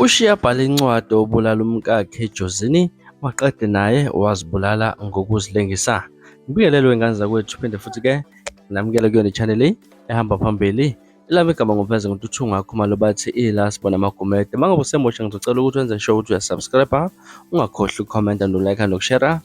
Ushiye abhale incwadi obulala umkakhe eJozini maqede naye wazibulala ngokuzilengisa. Ngibingelele wengane zakwethu phinde futhi-ke namukele kuyona i-channel ehamba phambili. Elami igama nguveze ngoNtuthu Khumalo bathi ila sibona amagumede. Uma ngabe usemusha ngizocela ukuthi wenze sure ukuthi uyasubscribe, ungakhohlwa ukukhomenta no-like nokushera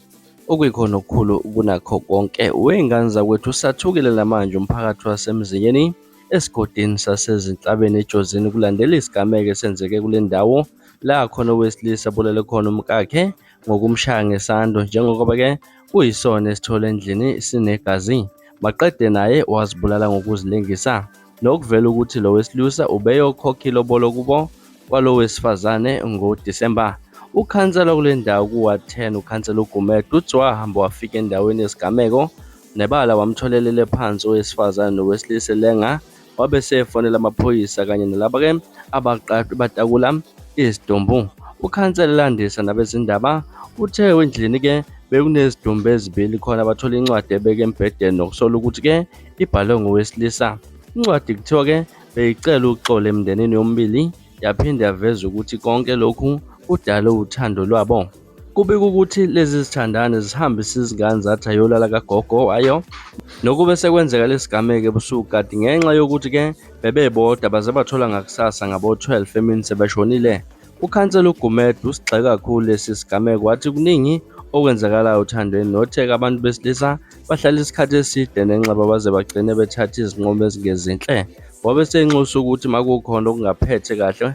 okuyikhona okukhulu kunakho konke. Wey'ngane zakwethu usathukile namanje umphakathi waseMzinyeni esigodini saseZinhlabeni eJozini kulandela isigameko esenzeke kule ndawo la khona owesilisa abulele khona umkakhe ngokumshaya ngesando njengoba-ke kuyisona esithole endlini sinegazi maqede naye wazibulala ngokuzilengisa nokuvela ukuthi lo wesilisa ubeyokhokha ilobolo kubo kwalo wesifazane ngoDisemba. Ukhansela kule ndawo kuWard 10 ukhansela uGumede uthi wahamba wafika endaweni yesigameko Nebala wamtholelele phansi owesifazane nowesilisa elenga wabe esefonela amaphoyisa kanye nalaba-ke abatakula isidumbu. Ukhansela elandisa nabezindaba uthe endlini-ke bekunezidumbu ezibili khona bathola incwadi ebeke embhedeni nokusola ukuthi-ke ibhalwe ngowesilisa. Incwadi kuthiwa-ke beyicela uxolo emndenini yomibili yaphinde yaveza ukuthi konke lokhu kudale uthando lwabo. Kubikwa ukuthi lezi zithandani zihambise izingane zathi ayolala kagogo wayo nokube sekwenzeka lesigameko ebusuku kanti ngenxa yokuthi-ke bebebodwa baze bathola ngakusasa ngabo-12 emini sebeshonile. Ukhansela uGumede usigxeke kakhulu lesi sigameko wathi kuningi okwenzakalayo othandweni notheka abantu besilisa bahlala isikhathi eside nenxeba baze bagcine bethatha izinqumo ezingezinhle. Wabe esenxusa ukuthi makukhona okungaphethe kahle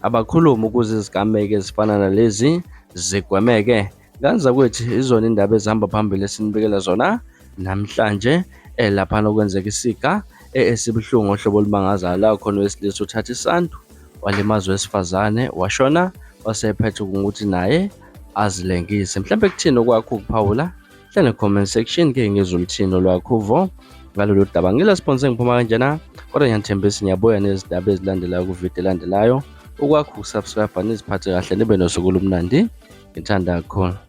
abakhulume ukuze izigameko ezifana nalezi zigwemeke. Ngane zakwethu izona indaba ezihamba phambili esinibikela zona namhlanje laphana okwenzeka isiga esibuhlungu ohlobo olumangazayo la khona owesilisa uthatha isandu walimaza owesifazane washona wasephethe ukuthi naye azilengise. Mhlawumbe kuthini okwakho ukuphawula? Hlale comment section ke ngizwe uluthini olwakho uvo ngalolu daba. Ngila sponsor ngiphuma kanjena kodwa ngiyanithembisa ngiyabuya nezindaba ezilandelayo kuvidiyo elandelayo. Okwakho ukusubscribe niziphathe kahle nibe nosuku olumnandi. Ngithanda kakhulu.